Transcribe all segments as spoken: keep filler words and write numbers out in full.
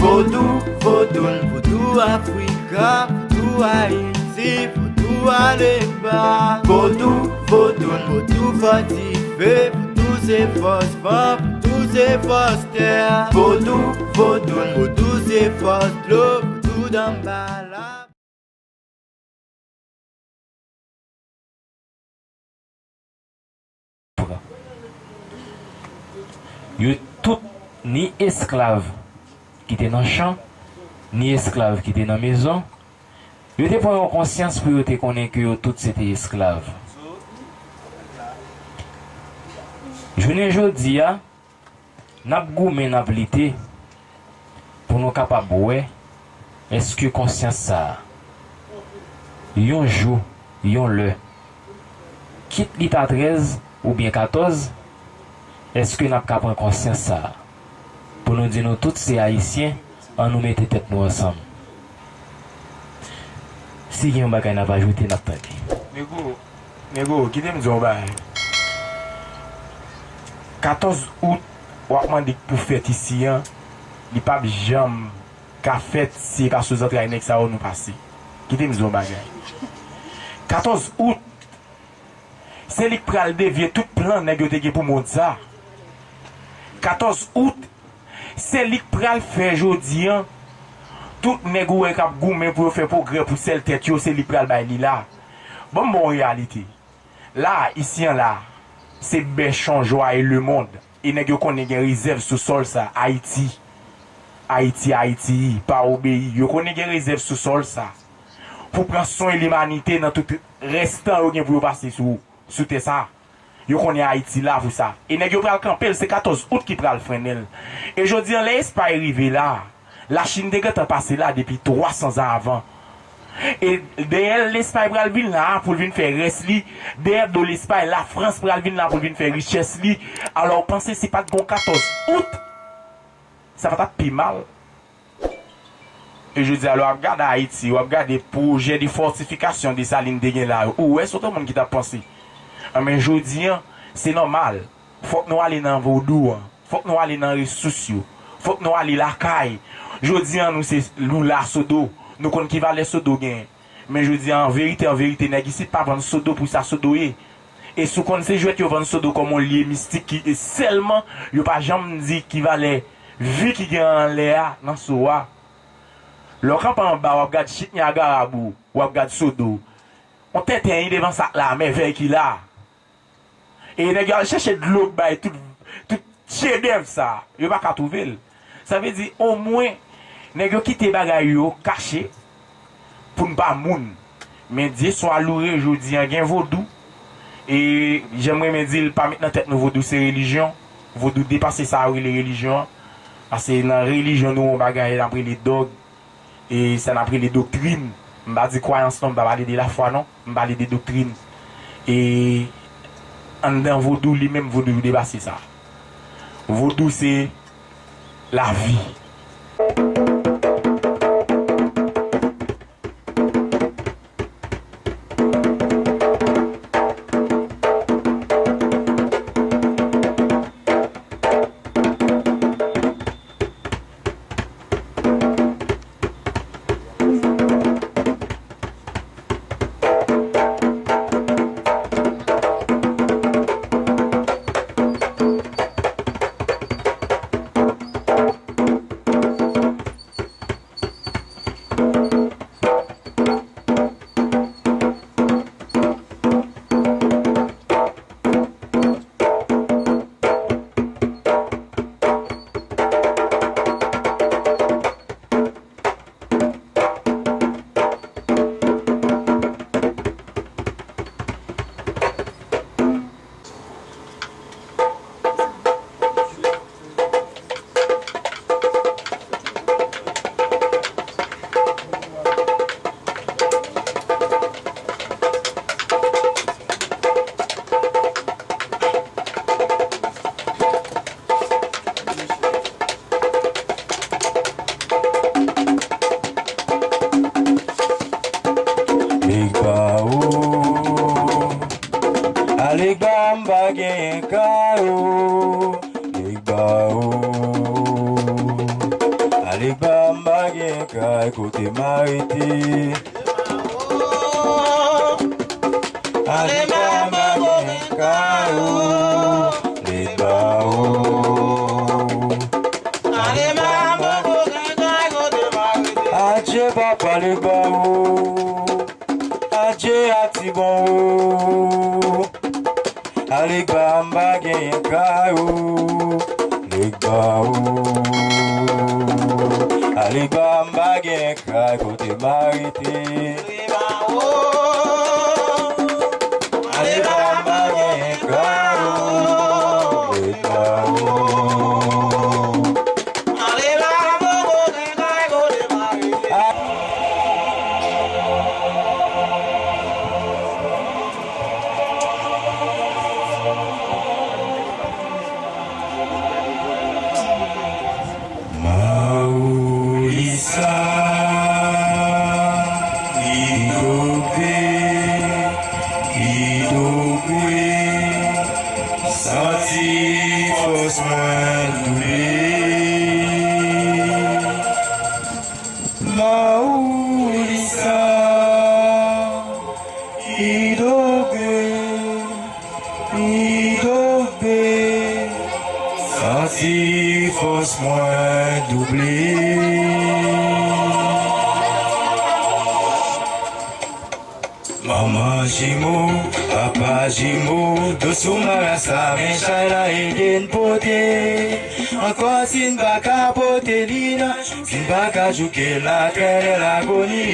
Vodou, vodoun, vodou Afrika, vodou Ayiti, vodou Alemba. Vodou, vodoun, vodou fòs dife, vodou se fòs van, vodou se fòs tè. Vodou, vodoun, vodou se fòs dlo, vodou danbala. Yo tout, ni esklav ki te nan chan, ni esklav ki te nan mezon, yo te pran yon konsyans pou yo te konnen ke yo tout se te esklav. Jounen jodi a, n ap goumen, n ap lite pou nou kapab wè èske konsyans sa a, yon jou, yon lè, kit li ta trèz oubyen katòz, èske n ap ka pran konsyans sa a pou nou di nou tout se Ayisyen, ann nou mete tèt nou ansanm. Si gen yon bagay n ap ajoute, n ap tande. Negro, Negro, kite m di w yon bagay. Katòz out, w ap mande pou fèt isi an, li p ap janm ka fèt si e pa sou zantray nèg sa yo nou pase. Kite m di w yon bagay. Katòz out, se li k pral devye tout plan nèg yo te gen pou mond sa. Katòz out, se li k pral fè jodi an, tout nèg ou wè k ap goumen pou yo fè pwogrè pou sèl tèt yo, se li k pral bay li la. Ban m ba w yon reyalite. La, isi an la, se bèchon, jwa e lemonn. E nèg yo konnen gen rezèv sou sòl sa, Ayiti. Ayiti, Ayiti, pa obeyi. Yo konnen gen rezèv sou sòl sa. Pou pran swen limanite nan tout rès tan yo gen pou yo pase sou, sou tè sa. Yo konnen Ayiti la pou sa. E nèg yo pral kanpe l, se katòz out ki pral frennen l. E jodi an, lè Espay rive la, Lachin te gentan pase la depi twa san zan avan. E dèyè Lespay pral vin la pou l vin fè rès li, dèyè do Lespay, Lafrans pral vin la pou l vin fè richès li. Alò, w panse si pa t gen yon katòz out, sa pa t ap pi mal? E jodi a, lè w ap gade Ayiti, w ap gade pwojè de fòtifikasyon Desalin te gen la yo, ou wè se otan moun ki t ap panse. Anben, jodi an, se nòmal. Fòk nou ale nan vodou an. Fòk nou ale nan resous yo. Fòk nou ale lakay. Jodi an, nou se Lula Sodo. Nou konn ki valè Sodo genyen. Men jodi an, an verite, an verite, nèg isit pa vann Sodo pou sa Sodo ye. E si w konn se jwèt yo vann Sodo kòm yon lye mistik ki, e sèlman, yo pa janm di ki valè vi ki gen anlè a nan so a. Lè w kanpe anba, w ap gad Chit Nyagara bou, w ap gad Sodo. On tenten devan sa k la, mèvèy ki la. E nèg yo al chèche dlo k bay tout, tout chedèv sa, yo pa ka twouve l. Sa vle di, omwen, nèg yo kite bagay yo kache pou n pa moun. Men Dye swa loure, jodi an gen vodou. E jan m renmen di l, pa met nan tèt nou vodou se relijyon. Vodou depase sa yo rele relijyon an. Paske nan relijyon nou gen yon bagay n ap rele dòg. E sa n ap rele doktrin. M pa di kwayans non, m pa pale de lafwa non, m pale de doktrin. E anndan vodou li menm, vodou depase sa. Vodou se lavi. Kay kote m a rete. Ale ba m pa gen kay o. Legba o. Ale ba m pa gen kay kote m a rete. Adye papa Legba o. Adye Atibon o. Alegba m pa genyen kay o. Legba o. Alegba m pa genyen kay kote m a rete. Alegba m pa genyen kay o. Legba o. Maoulisa, Idope, Idogwe, santi fòs mwen double. Maoulisa, Idope, Idope, santi fòs mwen double. Manman jimo, papa jimo, dlo sou marasa, men chay la ede n pote. Ankò si n pa ka pote li nan jou, si n pa ka jouke l nan trennen lagoni.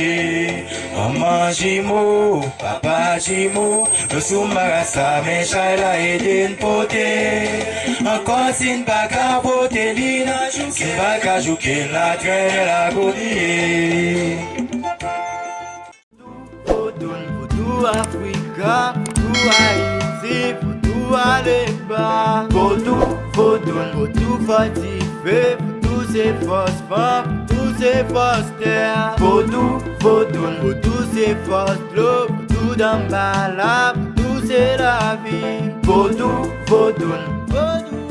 Manman jimo, papa jimo, dlo sou marasa, men chay la ede n pote. Ankò si n pa ka pote li nan jou, si n pa ka jouke l nan trennen lagoni. Vodou, vodou Afrika, vodou Ayiti, vodou Alegba. Vodou, vodou, vodou fòtifye, vodou se fòs fanm, vodou se fòs tè. Vodou, vodou, vodou se fòs dlo, vodou danbala, vodou se lavi. Vodou, vodou, vodou.